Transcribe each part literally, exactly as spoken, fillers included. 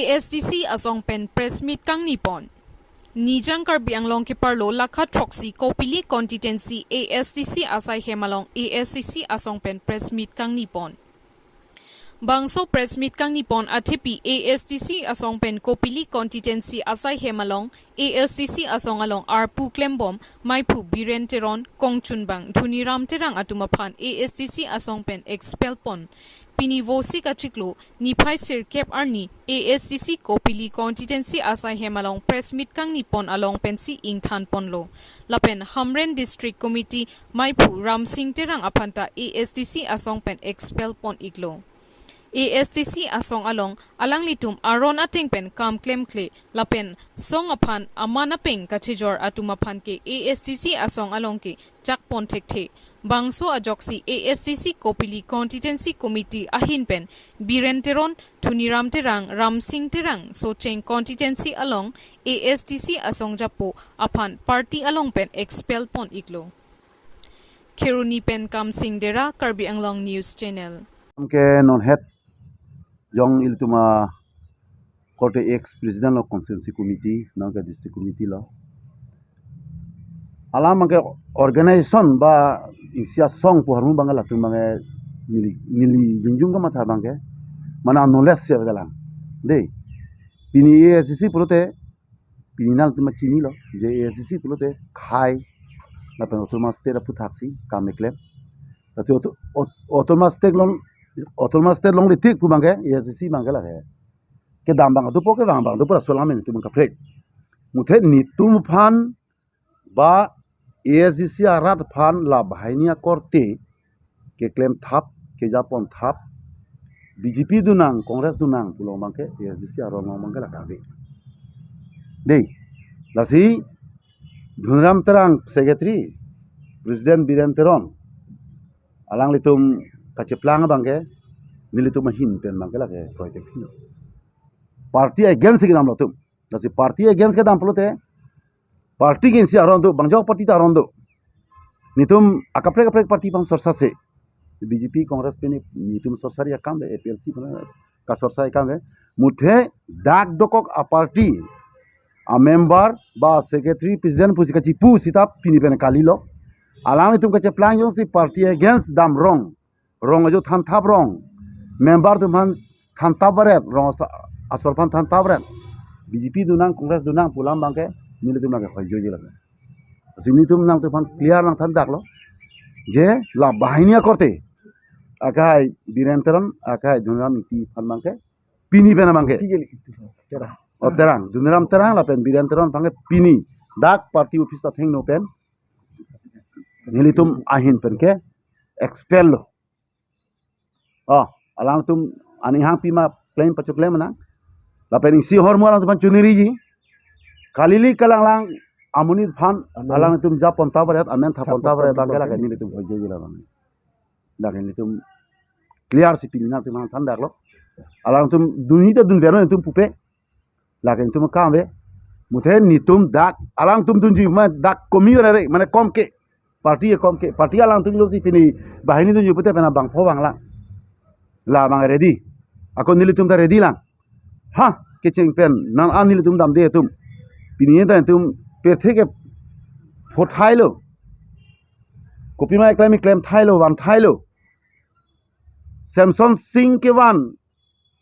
ASDC asong pen press meet kangni pon. Nijang Karbi Anglong keparlo lakha throksi Kopili constituency ASDC asai hem along ASDC asong pen press meet kangni pon. Bangso press meet kangni pon athepi ASDC asong pen Kopili constituency asai hem along ASDC asong along arpu klembom maiphu Biren Teron, kongchunbang Dhoniram Terang atum aphan ASDC asong pen expel pon. Pini Vosik achiklo niphai sirkep arni ASDC Kopili constituency asai hem along press meet kangni pon along pensi ingthan ponlo. Lapen Hamren District Committee maiphu Ramsing Terang aphanta ASDC asong pen expel pon iklo. ASDC asong along alanglitum aron ateng pen kam klemkle lapen song aphan aman apeng kachejor atum aphan ke ASDC asong along ke chak pon thekthe. Bangso ajoksi ASDC Kopili Constituency Committee ahin pen Biren Teron, Dhoniram Terang, Ramsing Terang, Socheng constituency along ASDC asong japo aphan party along pen expel pon iklo. Kheroni pen Kamsing Dera, Karbi Anglong News Channel. Ke non het jong ilitum akorte ex president lo constituency committee, non ke district committee lo. Alam abangke organization ba isi asong pu ahormu abangke latum abangke neli, neli jongjong kamatha abangke. Mane knowledge si avelang. Dei. Pini ASDC pulote, pini nangtum chinilo, je ASDC pulote khei lapen autonomous state aphuthaksi kam keklem. Tati auto-, aut-, autonomous state along, autonomous state along ri tik pu abangke ASDC abangke lake. Kedam abang dopo, kevang abang dopo, laso alam netum kaprek. Muthe netum aphan ba ASDC arat aphan la banghini akorte keklem thap, kejapon thap, BJP donang, Congress donang pulo abangke ASDC aron along abangke lake ave. Dei, lasi Dhoniram Terang secretary, president Biren Teron, alanglitum kacheplang abangke nelitum ahin pen abangke lake project hino. Party against kedamlo atum. Lasi party against kedam pulote, party ke isi aron do, bang jok party ta aron do. Netum akaprek akaprek party aphan sorsa se. BJP, Congress pini netum sorsa ri akam de, APHLC pini kasorsa akam de. Muthe dak dokok aparty amember ba secretary, president pusi kachipu seta pini pen kalilo. Alanglitum kacheplang jongsi party against dam rong. Rong ajo than thap rong. Member atum aphan than thap varet, rong asa-, asor aphan than thap varet. BJP donang, Congress donang pu alam abangke nelitum lake hoijoiji lake. Lasi netum nangtum aphan clear nangthan daklo. Je la banghini akorte, akhai Biren Teron, akhai Dhoniram Ingti aphan abangke pini pen abangke. Terang. O Terang, Dhoniram Terang lapen Biren Teron abangke pini dak party office athengno pen nelitum ahin pen ke expel lo. Oh, alangtum aning hangpi ma claim pachoklem nang. Lapen isi ahormu alangtum aphan choniriji. Kalili kalanglang amonit aphan, amen, alangtum japon thap varet, amen thapon thap varet abangke lake nelitum hoijoiji la abang. Lake nelitum clear si pini nangtum aphan than daklo. Alangtum dunji ta dunver non netum pupe. Lake netum akam ave. Muthe netum dak, alangtum dunji ma dak komi ore re, mane kom ke. Party ke kom ke. Party alangtum jongsi pini banghini dunji pute pen abangpho vanglang. La abang ready. Ako nelitum ta ready lang. Ha, kecheng pen nang an nelitum damde atum. Pini ta netum pirthe ke pho thailo. Kopima keklem keklem thailo, van thailo. Semson Sing kevan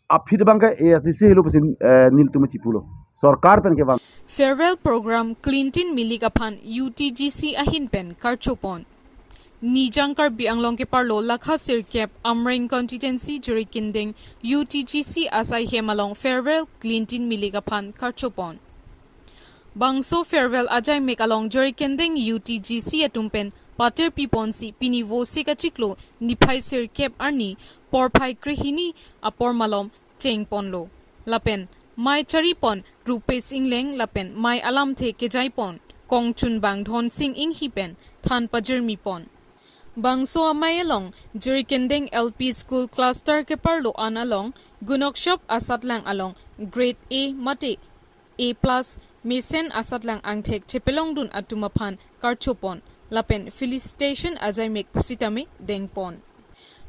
aphi abangke ASDC helo pusi, eh, nelitum chipulo. Sorkar pen kevan. Farewell program Clinton Milik aphan UTGC ahin pen karchopon. Nijang Karbi Anglong keparlo lakha sirkep Amreng constituency Jirikindeng UTGC asai hem along farewell Clinton Milik aphan karchopon. Bangso farewell ajaimek along Jirikindeng UTGC atum pen patir piponsi pini Vosik achiklo niphai sirkep arni porphai krehini apor malom chengponlo. Lapen mei charipon Rupesh Engleng lapen mei alamthe kejaipon kongchunbang Dhonsing Inghi pen than pajirmipon. Bangso amei along Jirikindeng L P School cluster keparlo an along gunokshop asatlang along grade A mate A plus mesen asatlang angthek chepelongdun atum aphan karchopon lapen felicitation ajaimek pusitame dengpon.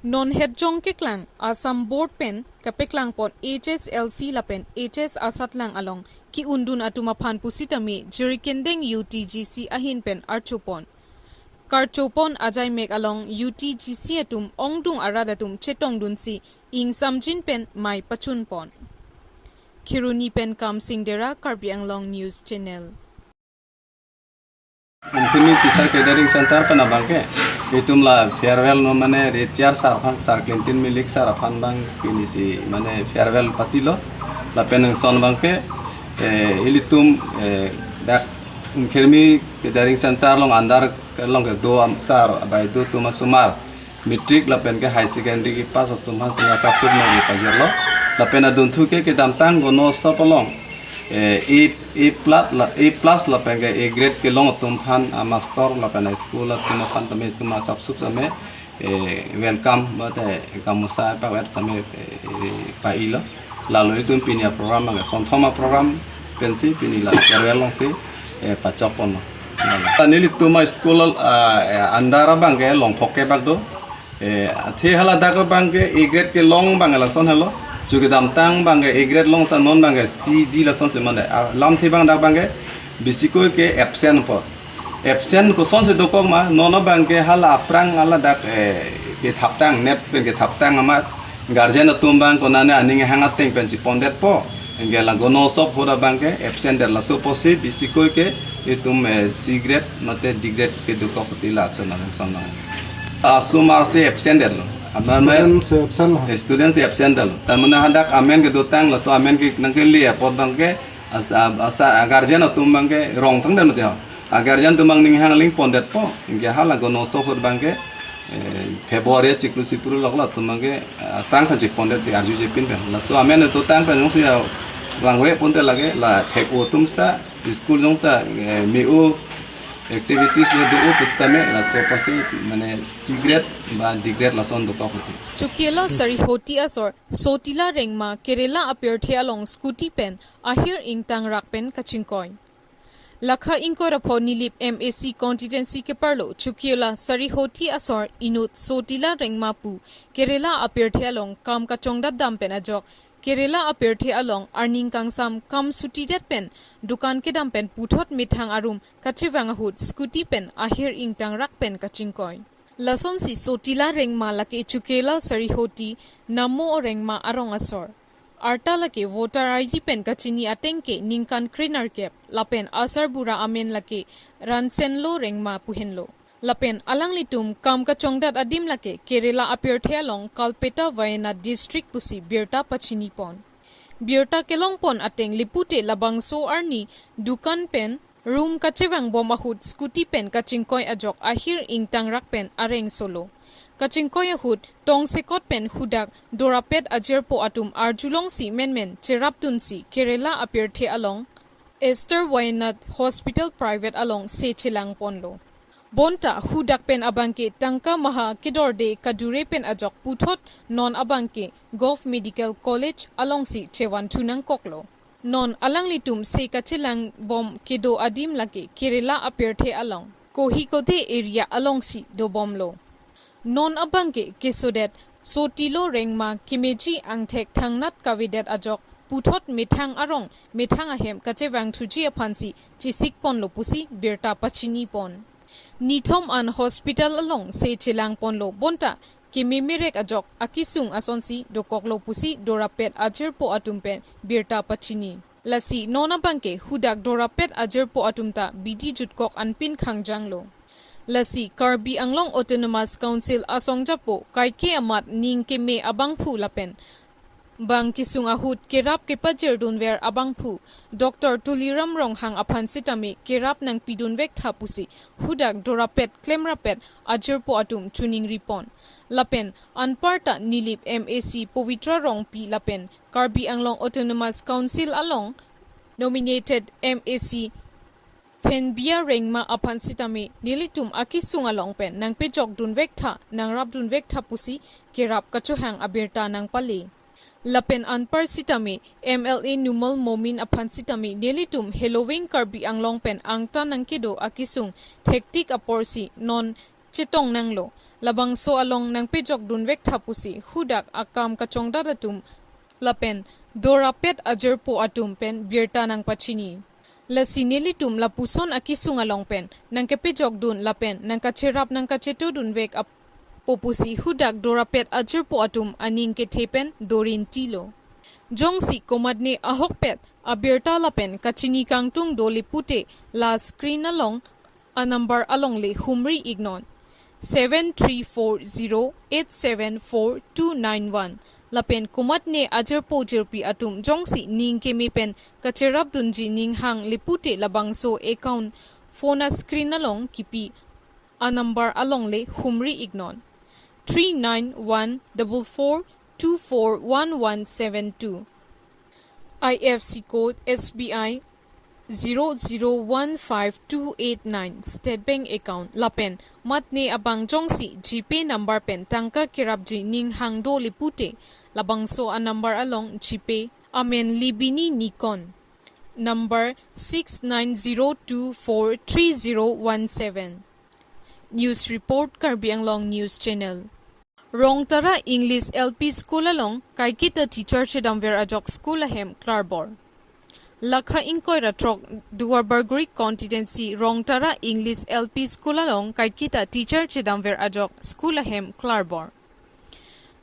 Non hetjong keklang Assam Board pen kapeklangpon H S L C lapen H S asatlang along ki-undun atum aphan pusitame Jirikindeng U T G C ahin pen archopon. Karchopon ajaimek along U T G C atum ongdung arat atum chetongdunsi ingsamjin pen mei pachunpon. Kheroni pen Kamsing Dera, Karbi Anglong News Channel. Kheroni Teacher Catering Center pen abangke itum la farewell no mane retire sir aphan, Sir Clinton Milik sir aphan abang pinisi mane farewell party lo. Lapen son abangke, eh, ilitum, eh, dak Kheroni Catering Center along under along kedo am sir abai do atum asomar matric lapen ke high secondary kepass atum aphan tengah sapsur nang pajirlo. Lapen adunthu ke kedamtang gono sop along, eh, A, A plus la, A plus lapen ke A grade kelong atum aphan, ah, master lapen high school atum aphan tame atum asapsur tame, eh, welcome mate gamusa pavet tame, eh, pa-ilo. Lalo itum pini aprogram abang sonthom aprogram pensi pini la farewell alongsi, eh, pachokpon. Nelitum a-school, ah, eh, under abangke Longphok kebak do. Eh, athe hala dak abangke A grade kelong abang lason helo. Chu kedamtang abangke A grade long ta non abangke C D lasonsi mane. Ah, lamthe abang dak abangke bisikoi ke absent po. Absent kosonsi dokok ma, non abangke hala aphrang hala dak, eh, kethaptang, NEET pen kethaptang amat guardian atum abang konane aning hang ateng pensi pondetpo. Anke la gono sop ahut abangke absent det, laso apotsi bisikoi ke itum, eh, C grade mate D grade kedokok ti la chona sonang. Asomar si absent detlo. Amar me Students absent lo. Eh, students absent detlo. Tamuna hadak amen kedotang lato amen ke nangkele apot abangke asa, asa guardian atum abangke rong thang det mate ho. A guardian atum abang ning hang aling pondetpo. Anke hala gono sop ahut abangke, eh, February chiklo sipru lok latum abangke, eh, tang khan chik pondet ti arjuje pin pen. Laso amen dotang pen jongsi ya vangve ponte lake la thek-o atum seta school jong ta, eh, me-o activities le do-o pusitame laso apotsi mane C grade ba D grade lason dokok. Chukela Sarihoti asor Sotila Rengma Kerala apirthe along scooty pen ahir ingtang rak pen kachingkoi. Lakha ingkoi ra pho Nilip M A C constituency keparlo Chukela Sarihoti asor inut Sotila Rengma pu Kerala apirthe along kam kachongdat dam pen ajok Kerala apirthe along arni ingkangsam kam suti det pen dukan kedam pen puthot methang arum kachevang ahut scooty pen ahir ingtang rak pen kachingkoi. Lasonsi Sotila Rengma lake Chukela Sarihoti Namo Rengma arong asor. Arta lake voter I D pen kachini ateng ke ningkan krenerkep, lapen asarbura amen lake Ransenlo Rengma pu henlo. Lapen alanglitum kam kachongdat adim lake Kerala apirthe along Kalpetta Wayanad district pusi birta pachinipon. Birta kelongpon ateng lipute labangso arni dukan pen rum kachevang bom ahut scooty pen kachingkoi ajok ahir ingtang rak pen areng solo. Kachingkoi ahut tongsekot pen hudak dorapet ajirpo atum arjulongsi menmen cherapdunsi Kerala apirthe along Esther Wayanad Hospital Private along se chelangponlo. Bonta hudak pen abangke tangka maha kedorde kadure pen ajok puthot non abangke Govt Medical College alongsi chevan thunangkoklo. Non alanglitum se kachelang bom kedo adim lake Kerala apirthe along Kozhikode area alongsi dobomlo. Non abangke kesodet Sotila Rengma kemeji angthek thangnat kavedet ajok puthot methang arong methang ahem kachevang thuji aphansi chesikponlo pusi birta pachinipon. Nithom an hospital along se chelangponlo bonta kememerek ajok akesung asonsi dokoklo pusi dorapet ajirpo atum pen birta pachini. Lasi non abangke hudak dorapet ajirpo atum ta bidi jutkok anpin khangjanglo. Lasi Karbi Anglong Autonomous Council asong japo kaike amat ning keme abangphu lapen bang kesung ahut kerap kepajirdunver abangphu Doctor Tuliram Ronghang aphan sitame kerap nangpidunvek tha pusi hudak dorapet klemrapet ajirpo atum chuningripon. Lapen anparta Nilip M A C Pavitra Rongpi lapen Karbi Anglong Autonomous Council along nominated M A C Phenbia Rengma aphan sitame nelitum akesung along pen nangpejokdunvek tha, nangrapdunvek tha pusi kerap kachohang abirta nangpale. Lapen anpar sitame M L A Numal Momin aphan sitame nelitum heloving Karbi Anglong pen angtan nangkedo akesung thektik aporsi non chetongnanglo. labangso along nangpejokdunvek tha pusi hudak akam kachongdat atum lapen dorapet ajirpo atum pen birta nangpachini. Lasi nelitum lapuson akesung along pen nangkepejokdun lapen nangkacherap nangkachetodunvek ap-, po pusi hudak dorapet ajirpo atum aning kethe pen dorintilo. Jongsi komatne ahokpet abirta lapen kachini kangtung dole pute la screen along anumber alongle humri iknon, seven three four zero eight seven four two nine one. Lapen komatne ajirpo jirpi atum jongsi ning keme pen kacherapdunji ning hangle pute labangso account phone a screen along kipi anumber alongle humri iknon, three nine one double four two four one one seven two. I F C code S B I zero zero one five two eight nine, State Bank account. Lapen matne abang jongsi GPay number pen tangka kerapji ning hang dole pute, labangso anumber along GPay, amen Libini Nikon, number six nine zero two four three zero one seven. News report, Karbi Anglong News Channel. Rongtara English L P School along kaiketa teacher chedamver ajok school ahem klarbor. Lakha ingkoi ra throk Duar Bagori constituency Rongtara English L P School along kaiketa teacher chedamver ajok school ahem klarbor.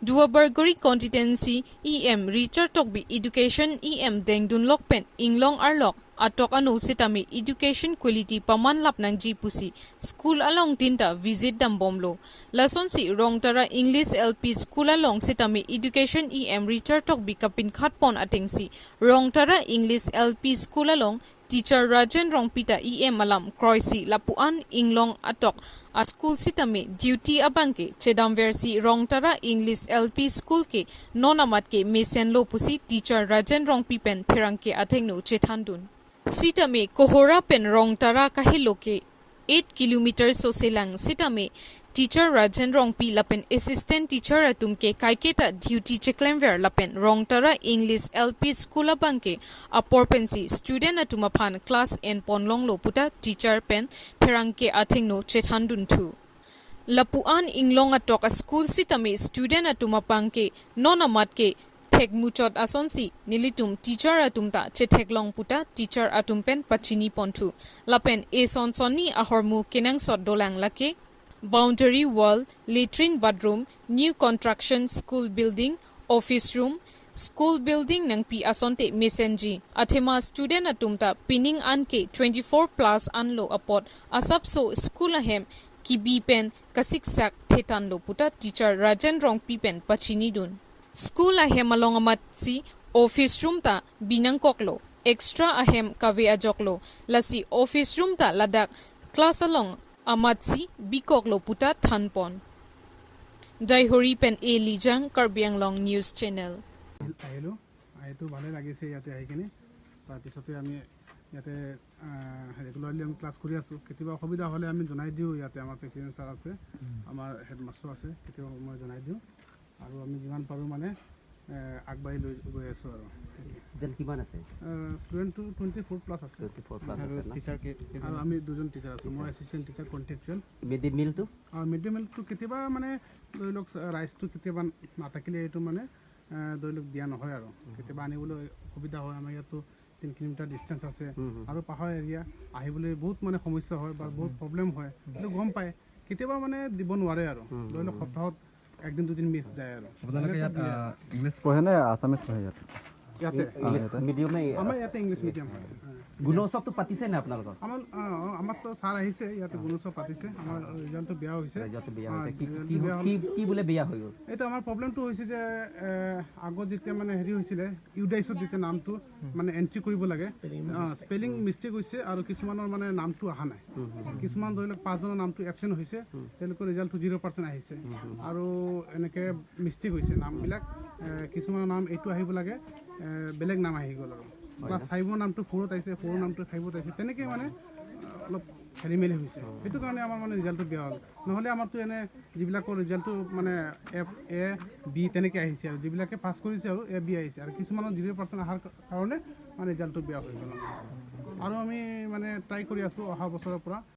Duar Bagori constituency E M Richard Tokbi, Education E M dengdunlok pen inglong arlok atok ano sitame education quality pamanlap nangji pusi school along tinta visit dambomlo. Lasonsi Rongtara English L P School along sitame Education E M Richard Tokbi kapinkhatpon atengsi Rongtara English L P School along teacher Rajen Rongpi ta E M alam kroisi lapu-an inglong atok a school sitame duty abangke chedamversi Rongtara English L P School ke non amat ke mesenlo pusi teacher Rajen Rongpi pen pherangke athengno chethandun. Sitame Kohora pen Rongtara kahelo ke eight kilometer soselang sitame teacher Rajen Rongpi lapen assistant teacher atum ke kaiketa duty cheklemver lapen Rongtara English L P School abangke apor pensi student atum aphan class enponlonglo puta teacher pen pherangke athengno chethandunthu. Lapu-an inglong atok a school sitame student atum apangke non amat ke thekmuchot asonsi nelitum teacher atum ta chetheklong puta teacher atum pen pachiniponthu. Lapen eson sonni ahormu kenangsot dolang lake boundary wall, latrine bathroom, new construction school building, office room, school building nangpi asonte mesenji. Athema student atum ta pining an ke twenty-four plus anlo apot asapso school ahem kibi pen kasiksak thetanlo puta teacher Rajen Rongpi pen pachinidun. School ahem along amatsi office room ta binangkoklo, extra ahem kave ajoklo, lasi office room ta ladak class along amatsi bikoklo puta thanpon. Daihori pen A Lijang, Karbi Anglong News Channel. আহিলোঁ, আহিতো ভালে লাগিছে ইয়াতে আহি কিনে। তাৰপিছতে আমি ইয়াতে ৰেগুলাৰলি আমি ক্লাছ কৰি আছোঁ। কেতিয়াবা অসুবিধা হ'লে আমি জনাই দিওঁ, ইয়াতে আমাৰ প্ৰেচিডেণ্ট ছাৰ আছে, আমাৰ হেডমাষ্টাৰ আছে, কেতিয়াবা মই জনাই দিওঁ। আৰু আমি যিমান পাৰোঁ মানে এ, আগবাঢ়ি লৈ গৈ আছোঁ আৰু। ষ্টুডেণ্ট কিমান আছে? ষ্টুডেণ্টটো টুৱেণ্টি ফ'ৰ প্লাছ আছে। টুৱেণ্টি ফ'ৰ প্লাছ আৰু আছে ন? টিচাৰ কে-, আৰু আমি দুজন টিচাৰ আছোঁ। মই teacher. Assistant teacher contractual. Mid day মিলটো? মিড ডে মিলটো কেতিয়াবা মানে ধৰি লওক ৰাইচটো কেতিয়াবা নাথাকিলে এইটো মানে এ, ধৰি লওক দিয়া নহয় আৰু। কেতিয়াবা আনিবলৈ অসুবিধা হয়। আমাৰ ইয়াততো তিনি কিলোমিটাৰ ডিষ্টেঞ্চ আছে। হুম, হুম। আৰু পাহাৰ এৰিয়া, আহিবলৈ বহুত মানে সমস্যা হয় বা বহুত প্ৰব্লেম হয়, সেইটো গম পায়। কেতিয়াবা মানে দিব নোৱাৰে আৰু। হুম, ধৰি লওক হুম। সপ্তাহত একদিন দুদিন মিছ যায় আৰু। আপোনালোকে ইয়াত, আহ, ইংলিছ পঢ়ে নে আছামিছ পঢ়ে ইয়াত? ইয়াতে। ইংলিছ ইয়াতে। মিডিয়ামে আমাৰ ইয়াতে ইংলিছ মিডিয়াম হয়। গুণোৎসৱটো পাতিছে নে আপোনালোকৰ? আমাৰ, অ, অ, আমাৰ ছ-, ছাৰ আহিছে, ইয়াতে গুণোৎসৱ পাতিছে। আমাৰ ৰিজাল্টটো বেয়া হৈছে। ৰিজাল্টটো বেয়া অ, হৈছে। কি, ৰিজাল্টটো কি, বেয়া হ'ল। কি, কি বোলে বেয়া হৈ গ'ল? এইটো আমাৰ প্ৰব্লেমটো হৈছে যে, এ, আগত যেতিয়া মানে হেৰি হৈছিলে, ইউডাইচত যেতিয়া নামটো মানে এণ্ট্ৰি কৰিব লাগে, স্পেলিং অ, মিষ্টেক। স্পেলিং মিষ্টেক হৈছে আৰু কিছুমানৰ মানে নামটো অহা নাই। হুম, হুম, হুম। কিছুমান ধৰি লওক পাঁচজনৰ নামটো এবচেণ্ট হৈছে, হুম। তেওঁলোকৰ ৰিজাল্টটো জিৰ' পাৰ্চেণ্ট আহিছে। হুম, হুম। আৰু এনেকে মিষ্টেক হৈছে নামবিলাক। এ, কিছুমানৰ নাম এইটো আহিব লাগে, এ, বেলেগ নাম আহি গ'ল আৰু। হয় ক্লাছ ন? ফাইভৰ নামটো ফ'ৰত আহিছে, ফ'ৰৰ নামটো ফাইভত আহিছে। তেনেকে মানে, আ, অলপ খেলি মেলি হৈছে। অ। সেইটো কাৰণে আমাৰ মানে ৰিজাল্টটো বেয়া হ'ল। নহ'লে আমাৰতো এনে যিবিলাকৰ ৰিজাল্টটো মানে এফ, এ, বি তেনেকে আহিছে আৰু। যিবিলাকে পাছ কৰিছে আৰু এ, বি আহিছে। আৰু কিছুমানৰ জিৰ' পাৰ্চেণ্ট অহাৰ কাৰণে মানে ৰিজাল্টটো বেয়া হৈ গ'ল আমাৰ। আৰু আমি মানে ট্ৰাই কৰি আছোঁ অহা বছৰৰ পৰা